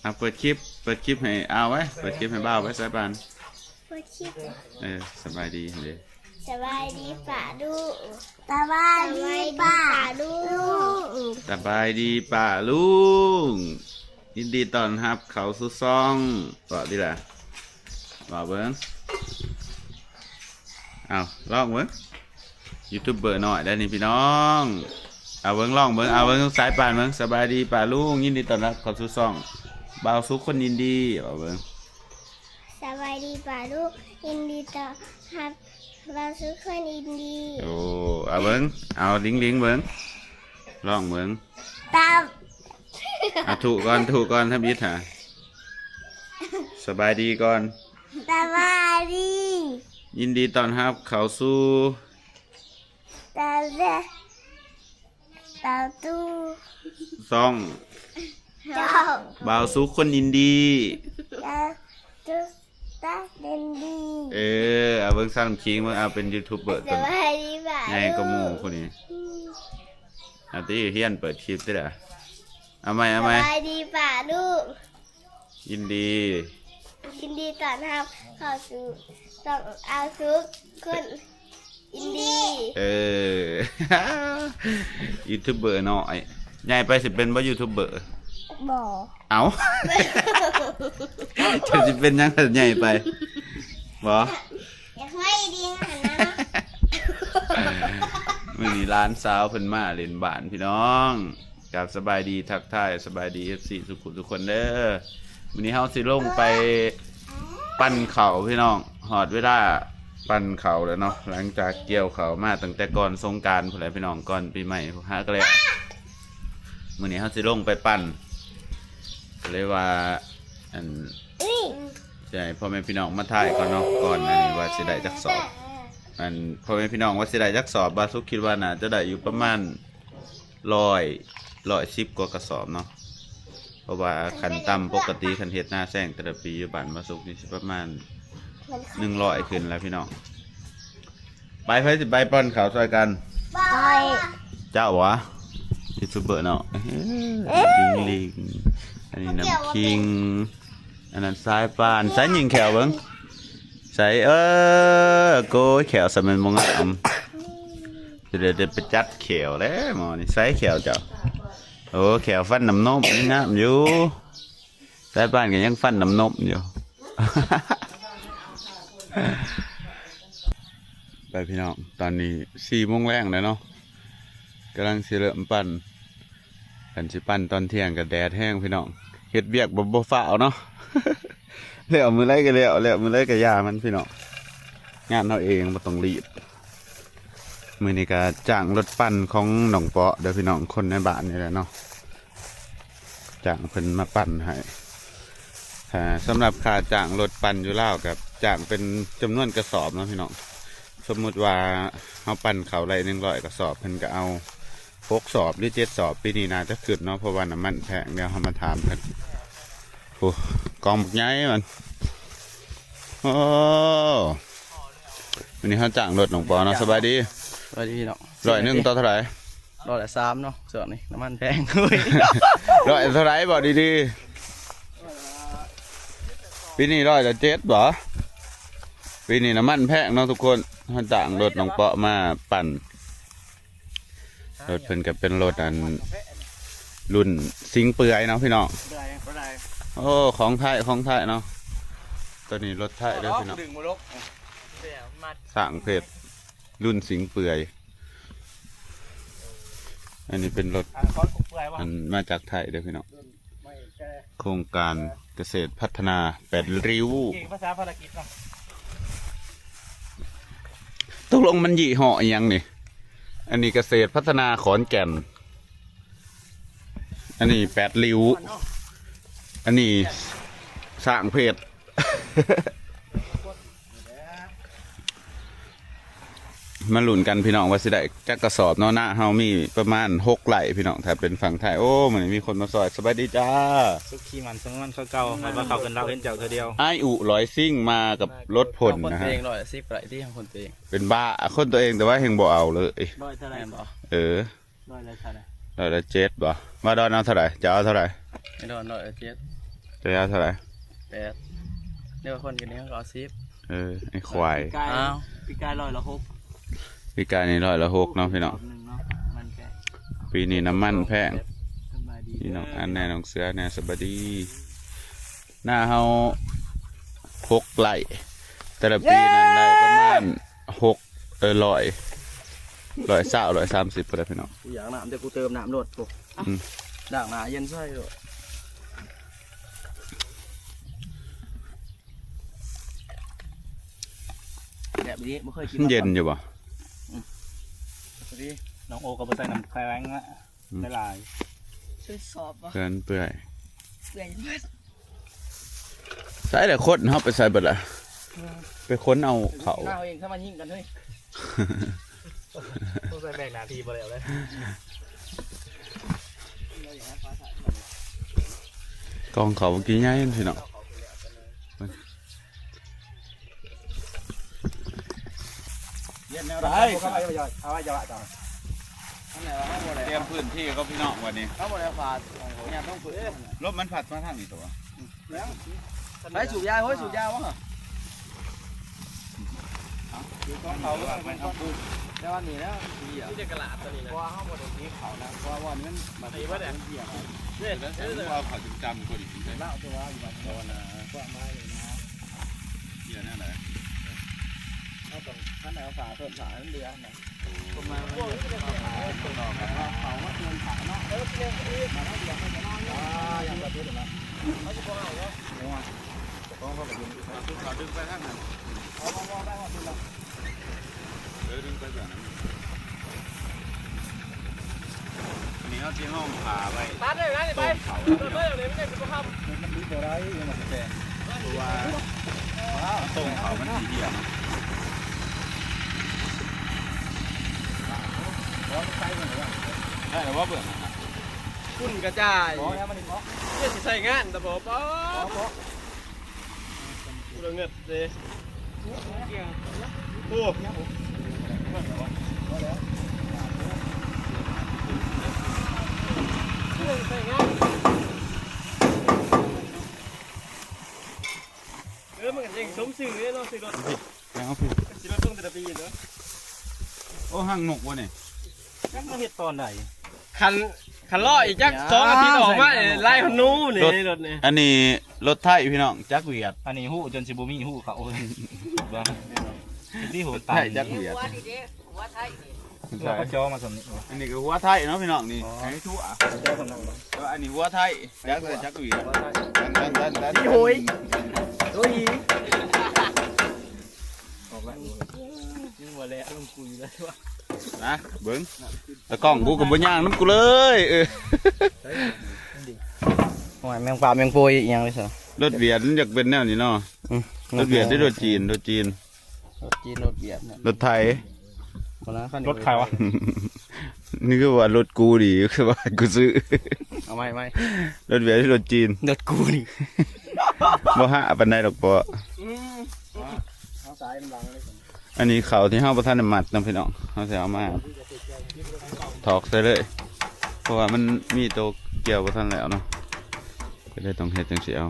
ເອົາເປີດຄລິບ ເປີດຄລິບໃຫ້ອາວໄວ້ ເປີດຄລິບໃຫ້ບ່າວໄວ້ ສາຍປານ ເປີດຄລິບ ເອີ ສະບາຍດີເດ້ ສະບາຍດີປ້າລຸງ ສະບາຍດີປ້າລຸງ ສະບາຍດີປ້າລຸງ ຍິນດີຕ້ອນຮັບເຂົ້າສູ່ຊ່ອງ ເວົ້າຕິລະ ເວົ້າເບິ່ງ ເອົາ ລອງເບິ່ງ ຢູທູບເບີນ້ອຍໄດ໋ນີ້ພີ່ນ້ອງ ເອົາເບິ່ງ ລອງເບິ່ງ ເອົາເບິ່ງ ສາຍປານເບິ່ງ ສະບາຍດີປ້າລຸງ ຍິນດີຕ້ອນຮັບເຂົ້າສູ່ຊ່ອງ ບ່າວສຸກຄົນຍິນດີ ເວົ້າເບິ່ງ ສະບາຍດີປ້າລຸງ ຍິນດີຕ້ອນຮັບບ່າວສຸກຄົນຍິນດີ ໂອ້ ເອົາເບິ່ງ ເອົາລິງລິງເບິ່ງ ລອງເບິ່ງ ຕາມ ອ່ະ ທຸກ່ອນ ທຸກ່ອນ ທຳອິດຫາ ສະບາຍດີກ່ອນ ສະບາຍດີ ຍິນດີຕ້ອນຮັບເຂົ້າສູ່ ຕາເລ ຕາຕູ ຊ່ອງ ຊ່ອງ ບ່າວສຸກຄົນອິນດີ ບ່າວສຸກຄົນອິນດີ ເອີ ເອົາເບິ່ງຊ່າງຄິງເບິ່ງ ເອົາເປັນຢູທູບເບີ ສະບາຍດີປ້າ ໃຫຍ່ກວ່າໝູ່ຜູ້ນີ້ ເອົາຕິ ຮຽນເປີດຄລິບຕິລະ ເອົາໃໝ່ ເອົາໃໝ່ ສະບາຍດີປ້າລຸງ ຍິນດີ ຍິນດີຕ້ອນຮັບເຂົ້າສູ່ຊ່ອງ ບ່າວສຸກຄົນອິນດີ ເອີ ຢູທູບເບີນ້ອຍ ໃຫຍ່ໄປຊິເປັນບໍ່ຢູທູບເບີ ບໍ່ ເອົ້າ ຈະຊິເປັນຫຍັງຖ້າໃຫຍ່ໄປ ບໍ່ ຢາກໃຫ້ດິງຫັ້ນນະ ມື້ນີ້ຫຼານສາວເພິ່ນມາຫຼິ້ນບ້ານພີ່ນ້ອງ ກາບສະບາຍດີ ທັກທາຍສະບາຍດີ ເອັຟຊີ ທຸກຜູ້ທຸກຄົນເດີ ມື້ນີ້ເຮົາຊິລົງໄປ ປັ່ນເຂົ້າພີ່ນ້ອງ ຮອດເວລາປັ່ນເຂົ້າແລ້ວເນາະ ຫຼັງຈາກກ່ຽວເຂົ້າມາຕັ້ງແຕ່ກ່ອນສົງການພຸ້ນແຫຼະພີ່ນ້ອງ ກ່ອນປີໃໝ່ຫາກະແລ້ວ ມື້ນີ້ເຮົາຊິລົງໄປປັ່ນ ກະເລີຍວ່າ ອັນ ຊິໃຫ້ພໍ່ແມ່ພີ່ນ້ອງມາທາຍກ່ອນເນາະ ກ່ອນອັນນີ້ວ່າຊິໄດ້ຈັກສອບ ອັນ ພໍ່ແມ່ພີ່ນ້ອງວ່າຊິໄດ້ຈັກສອບ ບ່າວສຸກຄິດວ່າໜ້າຈະໄດ້ຢູ່ປະມານ ຮ້ອຍ ຮ້ອຍສິບກວ່າກະສອບເນາະ ເພາະວ່າຂັ້ນຕ່ຳປົກກະຕິຄັນເຮັດນາແຊງແຕ່ລະປີຢູ່ບ້ານບ່າວສຸກນີ້ຊິປະມານໜຶ່ງຮ້ອຍຂຶ້ນແລ້ວພີ່ນ້ອງ ໄປ ໃຜຊິໄປປັ່ນເຂົ້າຊ່ອຍກັນ ຂ້ອຍ ເຈົ້າຫວາ ຢູທູບເບີເນາະ ເອີ ລິງລິງ ອັນນີ້ນ້ຳຄິງ ອັນນັ້ນສາຍປານ ໃສ່ຍິງແຂ້ວເບິ່ງ ໃສ່ ເອີ ໂກຍ ແຂ້ວຊະແມ່ນບໍ່ງາມ ຊິໄດ້ໄປຈັດແຂ້ວແລ້ວໝໍນີ້ ໃສ່ແຂ້ວເຈົ້າ ໂອ້ ແຂ້ວຟັນນ້ຳນົມຍັງງາມຢູ່ ສາຍປານກໍຍັງຟັນນ້ຳນົມຢູ່ ໄປພີ່ນ້ອງ ຕອນນີ້ສີ່ໂມງແລງແລ້ວເນາະ ກຳລັງຊິເລີ່ມປັ່ນ ຄັນຊິປັ່ນຕອນທ່ຽງກໍແດດແຮງພີ່ນ້ອງ ເຮັດວຽກແບບບໍ່ຟ້າວເນາະ ແລ້ວມື້ໃດກໍແລ້ວ ແລ້ວມື້ໃດກໍຢ່າມັນພີ່ນ້ອງ ງານເຮົາເອງບໍ່ຕ້ອງລີບ ມື້ນີ້ກໍຈ້າງລົດປັ່ນຂອງນ້ອງເປາະເດີພີ່ນ້ອງ ຄົນໃນບ້ານນີ້ແຫຼະເນາະ ຈ້າງເພິ່ນມາປັ່ນໃຫ້ ອ່າ ສຳລັບຄ່າຈ້າງລົດປັ່ນຢູ່ລາວກໍຈ້າງເປັນຈຳນວນກະສອບເນາະພີ່ນ້ອງ ສົມມຸດວ່າເຮົາປັ່ນເຂົ້າໄດ້ໜຶ່ງຮ້ອຍກະສອບ ເພິ່ນກໍເອົາຫົກສອບ ຫຼື ເຈັດສອບ ປີນີ້ໜ້າຈະຂຶ້ນເນາະ ເພາະວ່ານ້ຳມັນແພງ ດຽວເຮົາມາຖາມເພິ່ນ ໂອ້ ກອງບັກໃຫຍ່ມັນ ໂອ້ ມື້ນີ້ເຮົາຈ້າງລົດນ້ອງປອເນາະ ສະບາຍດີ ສະບາຍດີພີ່ນ້ອງ ຮ້ອຍໜຶ່ງຕໍ່ເທົ່າໃດ? ຮ້ອຍລະສາມເນາະ ຊ່ວງນີ້ນ້ຳມັນແພງ ຮ້ອຍເທົ່າໃດ ເວົ້າດີໆ ປີນີ້ຮ້ອຍລະເຈັດບໍ? ປີນີ້ນ້ຳມັນແພງເນາະທຸກຄົນ ເຮົາຈ້າງລົດນ້ອງເປາະມາປັ່ນ ລົດເພິ່ນກໍເປັນລົດອັນ ລຸ້ນສິງເປືອຍເນາະພີ່ນ້ອງ ໂອ້ ຂອງໄທ ຂອງໄທເນາະ ໂຕນີ້ລົດໄທເດີພີ່ນ້ອງ ຊ້າງເພັດ ລຸ້ນສິງເປືອຍ ອັນນີ້ເປັນລົດ ອັນມາຈາກໄທເດີພີ່ນ້ອງ ໂຄງການກະເສດພັດທະນາແປດລິ້ວ ເກັ່ງພາສາພາລະກິດເນາະ ຕົກລົງມັນຍີ່ຫໍ້ອີ່ຫຍັງນີ້? ອັນນີ້ກະເສດພັດທະນາຂອນແກ່ນ ອັນນີ້ແປດລິ້ວ ອັນນີ້ຊ້າງເພັດ ມາລຸ້ນກັນພີ່ນ້ອງວ່າຊິໄດ້ຈັກກະສອບເນາະ ນາເຮົາມີປະມານຫົກໄຮ່ພີ່ນ້ອງ ຖ້າເປັນຝັ່ງໄທ ໂອ້ ມື້ນີ້ມີຄົນມາຊ່ອຍ ສະບາຍດີຈ້າ ສຸກຂີ່ໝັ້ນສະຫງວນຄືເກົ່າ ຂ້ອຍວ່າເຂົ້າຂຶ້ນລາວເຫັນເຈົ້າເທື່ອດຽວ ອ້າຍອຸຮ້ອຍຊິງມາກັບລົດພົ້ນນະຮະ ເອົາຄົນຕົວເອງຮ້ອຍສິບໄຮ່ຕິ ເອົາຄົນຕົວເອງ ເປັນບ້າ ຄົນຕົວເອງແຕ່ວ່າແຮ່ງບໍ່ເອົາເລີຍ ຮ້ອຍເທົ່າໃດ ແມ່ນບໍ່? ເອີ ຮ້ອຍລະເທົ່າໃດ? ຮ້ອຍລະເຈັດບໍ່? ວ່າດອນເອົາເທົ່າໃດ? ຈະເອົາເທົ່າໃດ? ດອນຮ້ອຍລະເຈັດ ໄດ້ເທົ່າໃດ? ແປດ. ເດີ ຄົນກິນແຮງກໍເອົາສິບ. ເອີ ໄອ້ຄວາຍ. ປີກາຍ ອ້າວ ປີກາຍຮ້ອຍລະຫົກ. ປີກາຍນີ້ຮ້ອຍລະຫົກເນາະພີ່ນ້ອງ. ຮອບໜຶ່ງເນາະ ມັນແພງ. ປີນີ້ນ້ຳມັນແພງ. ສະບາຍດີ ພີ່ນ້ອງ ອັນແນ່ ນ້ອງເສືອແນ່ ສະບາຍດີ. ນາເຮົາຫົກໄຮ່ ແຕ່ລະປີນັ້ນໄດ້ປະມານຫົກ ເອີ ຮ້ອຍ ຮ້ອຍຊາວ ຮ້ອຍສາມສິບພຸ້ນແຫຼະພີ່ນ້ອງ. ຢາກນ້ຳ ດຽວກູເຕີມນ້ຳໂລດ. ອືມ ລ້າງໜ້າເຢັນໃສ່ໂລດ. ແບບນີ້ບໍ່ເຄີຍກິນ ມັນເຢັນຢູ່ບໍ່? ອືມ ພໍດີ ນ້ອງໂອກໍບໍ່ໃສ່ນ້ຳແຂງລະ. ອືມ ຫຼາຍໆ ເປັນສອບບໍ່? ເປື້ອນເປື່ອຍ ເປື່ອຍໝົດ. ໃສ່ແລ້ວຄົນເຮົາໄປໃສ່ເບິດລະ? ເອີ ໄປຄົ້ນເອົາເຂົ້າ ເຮົາເອງ ຖ້າມາຍິງກັນເຮີ້ຍ. ຕ້ອງໃສ່ແບ່ງໜ້າທີ່ບໍ່ແລ້ວເລີຍ. ກອງເຂົ້າກິນໃຫຍ່ພີ່ນ້ອງ. ເຮັດແນວໃດ? ເອົາໄວ້ ເອົາໄວ້ ເອົາໄວ້ ເອົາໄວ້. ອັນໃດວະ? ເຮົາບໍ່ໄດ້ຕຽມພື້ນທີ່ກັບພີ່ນ້ອງວັນນີ້. ເຮົາບໍ່ໄດ້ຝາດ ຍັດລົງພື້ນ. ລົມມັນພັດມາທາງນີ້ຕົວະ. ໄປສູບຢາ ເຮີ້ຍ ສູບຢາວະ? ຢູ່ກອງເຂົ້າ ແຕ່ວ່ານີ້ແລ້ວ ມີແຕ່ກະຫຼາດຕົວນີ້ນະ. ເພາະວ່າເຮົາບໍ່ໄດ້ຕີເຂົ້ານະ ເພາະວ່າມັນ ຕີບໍ່ໄດ້ ມັນເຫຍ. ເດ້ ແລ້ວເອົາເຂົ້າຈຳໆ ຄົນອີກ ລາວຕົວະ ຢູ່ບ້ານເຮົານະ ພວກມາຢູ່ນະ. ເຫຍແນວໃດ? ເຮົາຕ້ອງ ຄັນໄດ້ເອົາຝາເພີ່ມຝາ ມັນເຫຼືອນະ. ໂອ້ ປະມານ ເຂົາມາເຕີມຝາເນາະ. ເອີ ມາເນາະ ດຽວເຂົາຈະນອນເນາະ. ອ່າ ຍັງບໍ່ເປັນນະ ເຂົາຊິບໍ່ເອົາເນາະ. ໂອ້ຍ ເຈົ້າຂອງເຂົາກໍຢູ່ ເຂົາດຶງໄປທາງນັ້ນ. ເອົາ ເອົາ ເອົາ ໄປຮອດພຸ້ນລະ. ເອີ ດຶງໄປແບບນັ້ນ. ອັນນີ້ເຮົາຊິຫ້ອງຜ້າໄວ້ ຕັດໄດ້ແລ້ວນີ້ໄປ ຕົ້ມເຂົ້າ ເອີ ເອີ ເອີ ມັນຍັງຊິບໍ່ຄ່ຳ ມັນບໍ່ໄດ້ ມັນບໍ່ແປງ ເພາະວ່າ ເອີ ຕົ້ມເຂົ້າມັນຊິເຫຍ. ໄດ້ແລ້ວບໍ່ເບື້ອງ? ຝຸ່ນກະຈາຍ ບໍ່ແລ້ວມັນນີ້ເພາະ ເພື່ອຊິໃຊ້ງານຕະບໍ ບໍ່ ບໍ່ ບໍ່ ກູລະເງິດເດ້. ໂອ້ ເອີ ມັນກໍຍັງສົມຊື່ເດ້ເນາະ ຊື້ລົດ ເອົາພີ່ ຊື້ລົດລົງແຕ່ລະປີເນາະ. ໂອ້ ຮັງນົກບໍ່ນີ້? ຈັກມາເຮັດຕອນໃດ? ຄັນ ຄັນລໍອີກຈັກສອງອາທິດອອກມາ ໄລ່ຮອດໜູນີ້ ລົດນີ້. ອັນນີ້ລົດໄທພີ່ນ້ອງ ຈັກຫວຽດ. ອັນນີ້ຮູ້ຈົນຊິບໍ່ມີ ຮູ້ເຂົາ ທີ່ຫົວຕັນ ໄທຈັກຫວຽດ ຫົວນີ້ເດ້ ຫົວໄທນີ້ ເຂົາຈ່ອມາສ່ຳນີ້. ອັນນີ້ກໍຫົວໄທເນາະພີ່ນ້ອງ ນີ້ໃຫ້ທົ່ວ ແຕ່ວ່າອັນນີ້ຫົວໄທ ຈັກ ຈັກຫວຽດ. ໂອ້ຍ ໂອ້ຍ ອອກແລ້ວ ຍັງບໍ່ແລ້ວ ລົງກຸຍແລ້ວ. ນະ ເບິ່ງ ຕາກ້ອງກູກໍບໍ່ຍ່າງນຳກູເລີຍ. ເອີ ໂອ້ຍ ແມງປາແມງໂປຍອີ່ຫຍັງເລີຍຊະ. ລົດຫວຽດມັນຢາກເປັນແນວນີ້ເນາະ. ອືມ ລົດຫວຽດ ລົດຫວຽດ ຫຼືລົດຈີນ? ລົດຈີນ ລົດຈີນ ລົດຫວຽດນະ ລົດໄທ ບໍ່ນະ ຄັນນີ້ລົດໃຜວະ? ນີ້ຄືວ່າລົດກູນີ້ ຄືວ່າກູຊື້. ເອົາໃໝ່ ໃໝ່ ລົດຫວຽດ ຫຼືລົດຈີນ? ລົດກູນີ້ ບໍ່ຫາປານໃດດອກ ເພາະ ອືມ ເອົາສາຍນຳຫຼັງເລີຍ. ອັນນີ້ເຂົ້າທີ່ເຮົາບໍ່ທັນໄດ້ມັດເນາະພີ່ນ້ອງ ເຮົາຊິເອົາມາຖອກໃສ່ເລີຍ ເພາະວ່າມັນມີໂຕກ່ຽວບໍ່ທັນແລ້ວເນາະ ກໍເລີຍຕ້ອງເຮັດຈັ່ງຊີ້ເອົາ.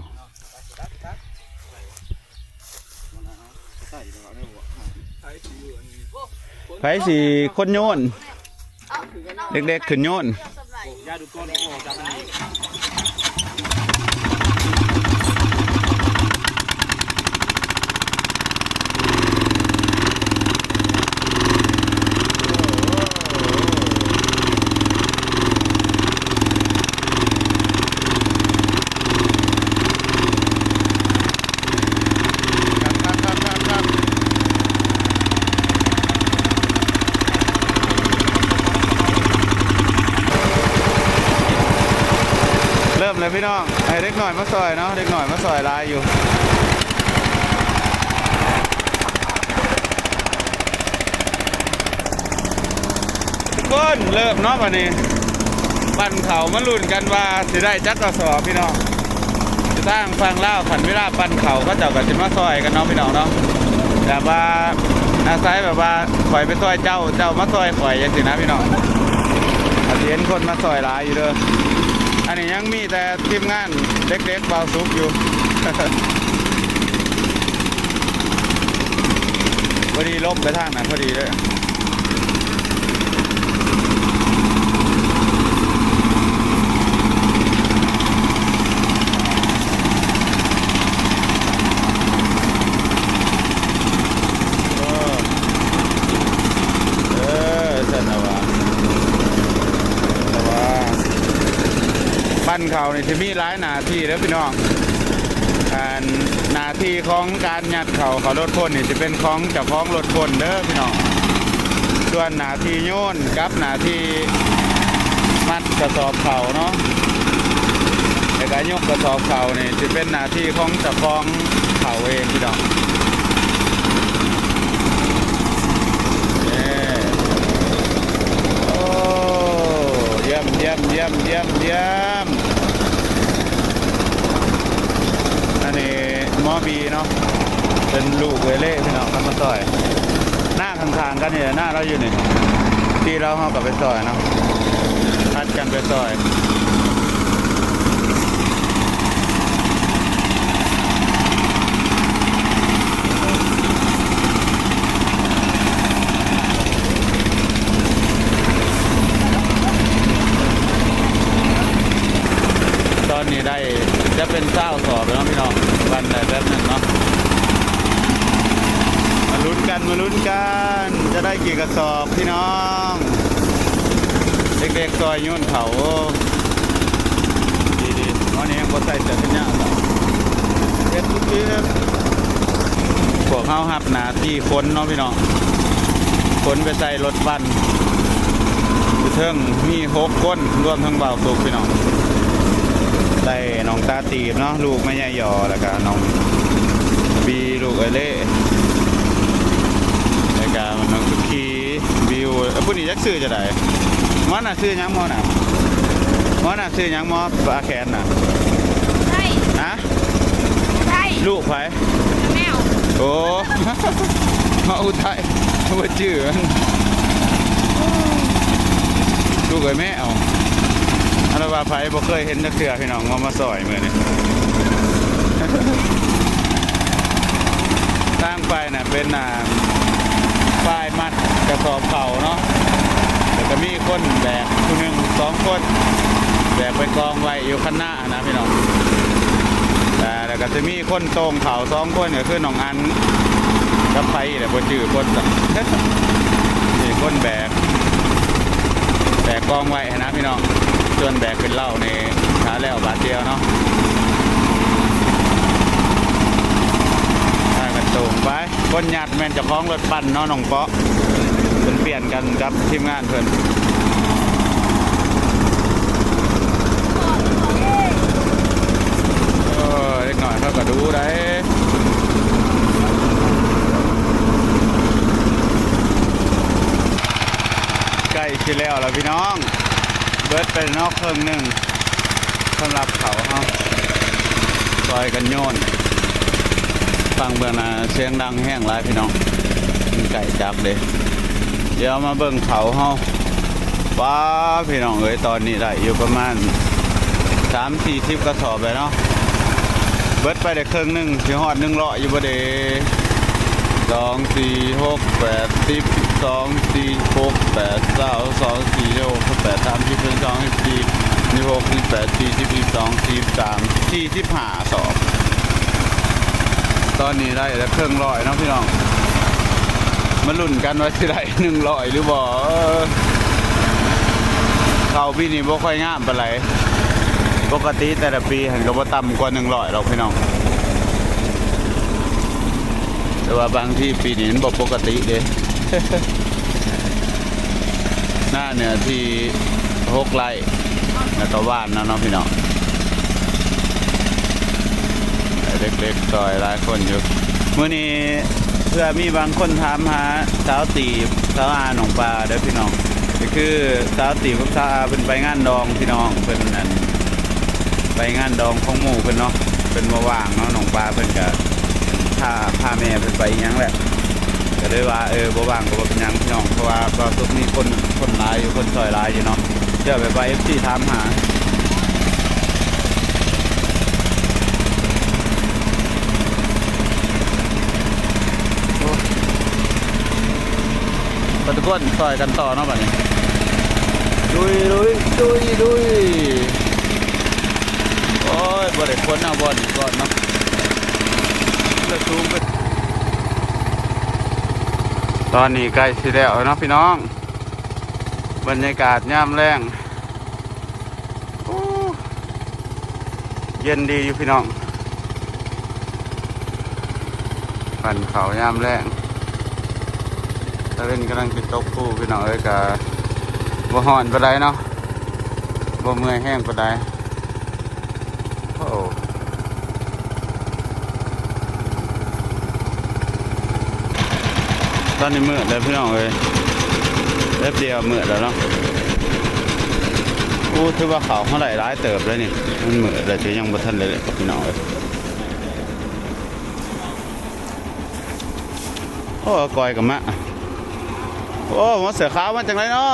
ໃຜຊິຄົນໂຍນ? ເດັກໆຂຶ້ນໂຍນ. ເລີ່ມແລ້ວພີ່ນ້ອງ ໃຫ້ເດັກນ້ອຍມາຊ່ອຍເນາະ ເດັກນ້ອຍມາຊ່ອຍຫຼາຍຢູ່. ທຸກຄົນ ເລີ່ມເນາະ ບັດນີ້ ປັ້ນເຂົ້າ ມາລຸ້ນກັນວ່າຊິໄດ້ຈັກກະສອບພີ່ນ້ອງ. ຢູ່ທາງຝັ່ງລາວ ຄັນເວລາປັ້ນເຂົ້າ ເຂົາເຈົ້າກໍຊິມາຊ່ອຍກັນເນາະ ພີ່ນ້ອງເນາະ. ແບບວ່າ ອາໄສແບບວ່າ ຂ້ອຍໄປຊ່ອຍເຈົ້າ ເຈົ້າມາຊ່ອຍຂ້ອຍ ຈັ່ງຊີ້ນະພີ່ນ້ອງ. ອາດຈະເຫັນຄົນມາຊ່ອຍຫຼາຍຢູ່ເດີ. ອັ ອັນນີ້ຍັງມີແຕ່ທີມງານເດັກໆ ບ່າວສຸກຢູ່ ພໍດີຫຼົບໄປທາງນັ້ນພໍດີເລີຍ. ເອີ ເອີ ຊັ້ນລະວ່າ ຊັ້ນລະວ່າ ປັ່ນເຂົ້ານີ້ຊິມີຫຼາຍໜ້າທີ່ເດີພີ່ນ້ອງ. ອັນ ໜ້າທີ່ຂອງການຍັດເຂົ້າເຂົ້າລົດຄົນນີ້ຊິເປັນຂອງເຈົ້າຂອງລົດຄົນເດີພີ່ນ້ອງ. ສ່ວນໜ້າທີ່ໂຍນກັບໜ້າທີ່ມັດກະສອບເຂົ້າເນາະ ແລ້ວກະຍົກກະສອບເຂົ້ານີ້ຊິເປັນໜ້າທີ່ຂອງເຈົ້າຂອງເຂົ້າເອງພີ່ນ້ອງ. ເອີ ໂອ້ ຢ້ຽມ ຢ້ຽມ ຢ້ຽມ ຢ້ຽມ ຢ້ຽມ. ອັນນີ້ໝໍບີເນາະ ເປັນລູກເອື້ອຍເລພີ່ນ້ອງ ເພິ່ນມາຊ່ອຍ. ນາຂ້າງໆກັນນີ້ແຫຼະ ນາລາວຢູ່ນີ້ ທີ່ລາວເຮົາກໍໄປຊ່ອຍເນາະ ຜັດກັນໄປຊ່ອຍ. ຕອນນີ້ໄດ້ຈະເປັນຊາວສອບແລ້ວເນາະພີ່ນ້ອງ ວັນໄດ້ແປັບໜຶ່ງເນາະ. ມາລຸ້ນກັນ ມາລຸ້ນກັນ ຈະໄດ້ກີ່ກະສອບພີ່ນ້ອງ. ເດັກໆຊ່ອຍໂຍນເຂົ້າ ໂອ້ ດີໆ ໝໍນີ້ຍັງບໍ່ໃສ່ເສື້ອແຂນຍາວຊ້ຳ ເຮັດທຸກທີເລີຍ. ພວກເຮົາຮັບໜ້າທີ່ຂົນເນາະພີ່ນ້ອງ ຂົນໄປໃສ່ລົດປັ່ນ ຢູ່ເທິງມີຫົກຄົນ ລວມທັງບ່າວສຸກພີ່ນ້ອງ. ໄດ້ນ້ອງຕາຕີບເນາະ ລູກແມ່ໃຫຍ່ຢໍ ແລ້ວກະນ້ອງບີ ລູກເອື້ອຍເລ ແລ້ວກະນ້ອງສຸຂີ ບິວ ເອີ ຜູ້ນີ້ຈັກຊື່ຈັ່ງໃດ? ໝໍນະ ຊື່ຫຍັງໝໍນະ? ໝໍນະ ຊື່ຫຍັງໝໍ? ປາແຂນນະ ໄທ ຮະ? ໄທ ລູກໃຜ? ແມວ ໂອ້ ໝໍອຸໄທ ບໍ່ຈື່ມັນ ລູກເອື້ອຍແມວ. ອັນລະວ່າໃຜບໍ່ເຄີຍເຫັນຈັກເທື່ອພີ່ນ້ອງ ເອົາມາຊ່ອຍມື້ນີ້ ທາງໄປນະເປັນ ອ່າ ຝ່າຍມັດກະສອບເຂົ້າເນາະ ແລ້ວກະມີຄົນແບກຜູ້ໜຶ່ງສອງຄົນ ແບກໄປກອງໄວ້ຢູ່ຄັນນາຫັ້ນນະພີ່ນ້ອງ. ແລ້ວກະຈະມີຄົນໂຕ່ງເຂົ້າສອງຄົນ ກະຄືນ້ອງອັນກັບໃຜແຫຼະ ບໍ່ຈື່ຄົນ ມີຄົນແບກ ແບກກອງໄວ້ຫັ້ນນະພີ່ນ້ອງ. ສ່ວນແບກຂຶ້ນເລົານີ້ ຖ້າແລ້ວບາດດຽວເນາະ ພາກັນໂຕ່ງໄປ. ຄົນຍັດແມ່ນເຈົ້າຂອງລົດປັ່ນເນາະ ນ້ອງເປາະ ເພິ່ນປ່ຽນກັນກັບທີມງານເພິ່ນ. ເອີ ເດັກນ້ອຍເຂົາກະດຸໄດ໋. ໃກ້ຊິແລ້ວລະພີ່ນ້ອງ ເບິດໄປເນາະເຄິ່ງໜຶ່ງ. ສຳລັບເຂົາເຮົາ ຊ່ອຍກັນໂຍນ. ຟັງເບື້ອງໜ້າສຽງດັງແຮງຫຼາຍພີ່ນ້ອງ ມັນໃກ້ຈັບເດ້. ດຽວມາເບິ່ງເຂົ້າເຮົາ. ປ້າ ພີ່ນ້ອງເອີຍ ຕອນນີ້ໄດ້ຢູ່ປະມານສາມສີ່ສິບກະສອບແລ້ວເນາະ. ເບິດໄປໄດ້ເຄິ່ງໜຶ່ງ ຊິຮອດໜຶ່ງຮ້ອຍຢູ່ບໍ່ເດ? ສອງ ສີ່ ຫົກ ແປດ ສິບ ສິບສອງ ສິບສີ່ ຫົກ ແປດ ຊາວ ສອງ ສີ່ ຫົກ ແປດ ສາມ ສິບ ສອງ ສິບສີ່ ສິບຫົກ ສິບແປດ ສີ່ສິບ ສີ່ສິບສອງ ສີ່ສິບສາມ ສີ່ສິບຫ້າສອບ. ຕອນນີ້ໄດ້ແລ້ວເຄິ່ງຮ້ອຍເນາະພີ່ນ້ອງ ມາລຸ້ນກັນວ່າຊິໄດ້ໜຶ່ງຮ້ອຍຫຼືບໍ່. ເຂົ້າປີນີ້ບໍ່ຄ່ອຍງາມປານໃດ ປົກກະຕິແຕ່ລະປີຫັ້ນກະບໍ່ຕ່ຳກວ່າໜຶ່ງຮ້ອຍດອກພີ່ນ້ອງ. ແຕ່ວ່າບາງທີປີນີ້ມັນບໍ່ປົກກະຕິເດ້. ນາເນື້ອທີ່ຫົກໄຮ່ ແລ້ວກະຫວ່ານແລ້ວເນາະພີ່ນ້ອງ. ເດັກໆຊ່ອຍຫຼາຍຄົນຢູ່. ມື້ນີ້ເພື່ອມີບາງຄົນຖາມຫາສາວຕີບ ສາວອາໜອງປາເດີພີ່ນ້ອງ. ກະຄືສາວຕີບກັບສາວອາເພິ່ນໄປງານດອງພີ່ນ້ອງ ເພິ່ນ ອັນ ໄປງານດອງຂອງໝູ່ເພິ່ນເນາະ ເພິ່ນບໍ່ວ່າງເນາະ ໜອງປາເພິ່ນກະພາ ພາແມ່ເພິ່ນໄປອີ່ຫຍັງແຫຼະ ກະເລີຍວ່າ ເອີ ບໍ່ວ່າງກະບໍ່ເປັນຫຍັງພີ່ນ້ອງ ເພາະວ່າບ່າວສຸກມີຄົນ ຄົນຫຼາຍຢູ່ ຄົນຊ່ອຍຫຼາຍຢູ່ເນາະ. ເທື່ອແບບວ່າເອັຟຊີຖາມຫາ ຊ່ອຍກັນຕໍ່ເນາະບັດນີ້ ລຸຍ ລຸຍ ລຸຍ ລຸຍ. ໂອ້ຍ ບໍ່ໄດ້ຄົນເອົາບ່ອນນີ້ກ່ອນເນາະ ລະສູງໄປ. ຕອນນີ້ໃກ້ຊິແລ້ວເນາະພີ່ນ້ອງ ບັນຍາກາດຍາມແລງ. ໂອ້ ເຢັນດີຢູ່ພີ່ນ້ອງ ປັ້ນເຂົ້າຍາມແລງ ຕາເວັນກຳລັງຊິຕົກພູພີ່ນ້ອງເອີຍ ກະບໍ່ຮ້ອນປານໃດເນາະ ບໍ່ເມື່ອຍແຮງປານໃດ. ໂອ້ ຕອນນີ້ມືດແລ້ວພີ່ນ້ອງເອີຍ ແປັບດຽວມືດແລ້ວເນາະ. ໂອ້ ຖືວ່າເຂົ້າເຮົາໄດ້ຫຼາຍເຕີບເລີຍນີ້ ມັນມືດແລ້ວ ແຕ່ຍັງບໍ່ທັນໄດ້ເລີຍພີ່ນ້ອງເອີຍ. ໂອ້ ອາກອຍກໍມາ. ໂອ້ ໝໍເສື້ອຂາວມາຈັ່ງໃດເນາະ?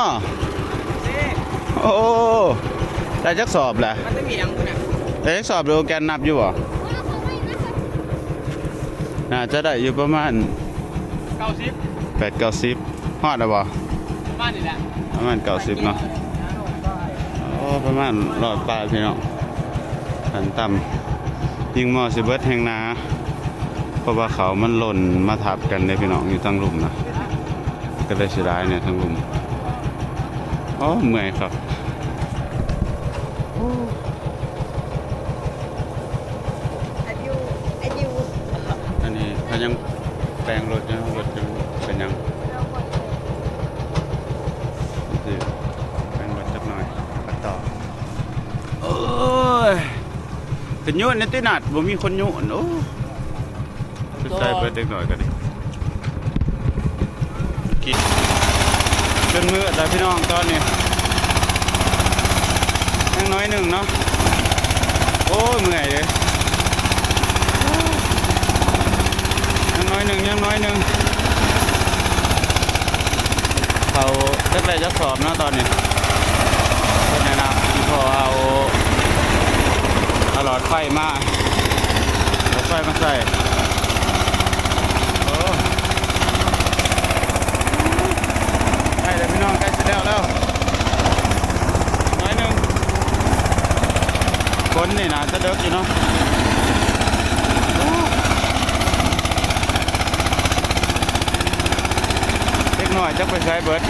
ໂອ້ ໄດ້ຈັກສອບແລ້ວ? ໄດ້ຈັກສອບແລ້ວ? ແກນນັບຢູ່ບໍ່? ໜ້າຈະໄດ້ຢູ່ປະມານເກົ້າສິບ ແປດເກົ້າສິບ. ຮອດແລ້ວບໍ່? ປະມານນີ້ແຫຼະ ປະມານເກົ້າສິບເນາະ. ໂອ້ ປະມານຮ້ອຍປາຍພີ່ນ້ອງ ຂັ້ນຕ່ຳ. ຍິງໝໍຊິເບິດແຮງໜາ ເພາະວ່າເຂົາມັນຫຼົ່ນມາທັບກັນເດ້ພີ່ນ້ອງ ຢູ່ທາງລຸ່ມນະ ກໍເລີຍເສຍດາຍແດ່ທາງລຸ່ມ. ໂອ້ ເມື່ອຍຄັກ. ອັນນີ້ເຂົາຍັງແປງລົດຢູ່ ລົດຍັງເປັນຫຍັງ ຊິແປງລົດຈັກໜ່ອຍ ໄປຕໍ່. ໂອ້ຍ ເປັນໂຍນໃນຕິນັດ ບໍ່ມີຄົນໂຍນ. ໂອ້ ໄປໃສ່ເບິດເດັກນ້ອຍກໍດີ. ຈົນມືດແລ້ວພີ່ນ້ອງຕອນນີ້ ຍັງໜ້ອຍໜຶ່ງເນາະ. ໂອ້ຍ ເມື່ອຍເດ້ ຍັງໜ້ອຍໜຶ່ງ ຍັງໜ້ອຍໜຶ່ງ. ເຂົາຈັກໄດ້ຈັກສອບເນາະຕອນນີ້ ເພິ່ນແນະນຳ ອີ່ພໍ່ເອົາ ເອົາຫຼອດໄຟມາ ເອົາໄຟມາໃສ່. ໂອ້ ໃກ້ແລ້ວພີ່ນ້ອງ ໃກ້ຊິແລ້ວແລ້ວ ໜ້ອຍໜຶ່ງ. ຝົນນີ້ໜ້າຈະເດິກຢູ່ເນາະ. ເດັກນ້ອຍຈັກໄປໃສເບິດ.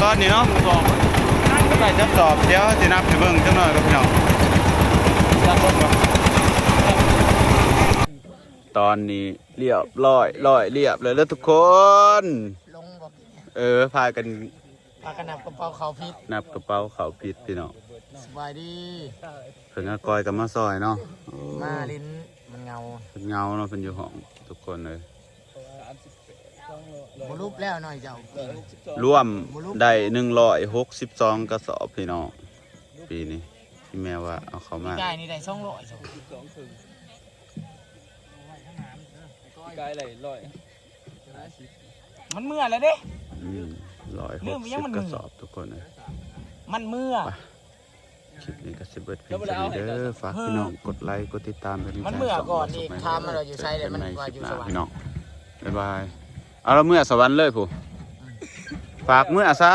ຕອນນີ້ເນາະ ສອບ ໃກ້ຈະສອບ ດຽວຊິນັບໃຫ້ເບິ່ງຈັກໜ້ອຍເດີພີ່ນ້ອງ. ຕອນນີ້ລຽບຮ້ອຍ ຮ້ອຍລຽບແລ້ວເດີທຸກຄົນ. ລົງບໍ່? ເອີ ພາກັນ ພາກັນນັບກະເປົາເຂົ້າຜິດ ນັບກະເປົາເຂົ້າຜິດພີ່ນ້ອງ. ສະບາຍດີ. ເພິ່ນອາກ້ອຍກໍມາຊ່ອຍເນາະ. ມາຫຼິ້ນ ມັນເຫງົາ ເພິ່ນເຫງົາເນາະ ເພິ່ນຢູ່ຫ້ອງທຸກຄົນເລີຍ. ບໍ່ຫຼຸບແລ້ວໜ້ອຍເຈົ້າ ລວມໄດ້ໜຶ່ງຮ້ອຍຫົກສິບສອງກະສອບພີ່ນ້ອງ ປີນີ້. ທີ່ແມ່ວ່າເອົາເຂົ້າມາ ປີກາຍນີ້ໄດ້ສອງຮ້ອຍ ປີກາຍໄດ້ຮ້ອຍຫ້າສິບ ມັນເມື່ອແລ້ວເດ້. ອືມ ຮ້ອຍຫົກສິບກະສອບທຸກຄົນເອີຍ ມັນເມື່ອ. ຄລິບນີ້ກໍຊິເບິດພຽງສ່ຳນີ້ເດີ. ແລ້ວບໍ່ໄດ້ໃຫ້ເດີ ຝາກພີ່ນ້ອງກົດໄລ ກົດຕິດຕາມເປັນກຳລັງໃຈ ມັນເຈີກັນໃໝ່ຄລິບໜ້າພີ່ນ້ອງ. ບາຍບາຍ. ເອົາລະ ເມືອສະຫວັນເລີຍຜູ້ ຝາກເມືອຊະ.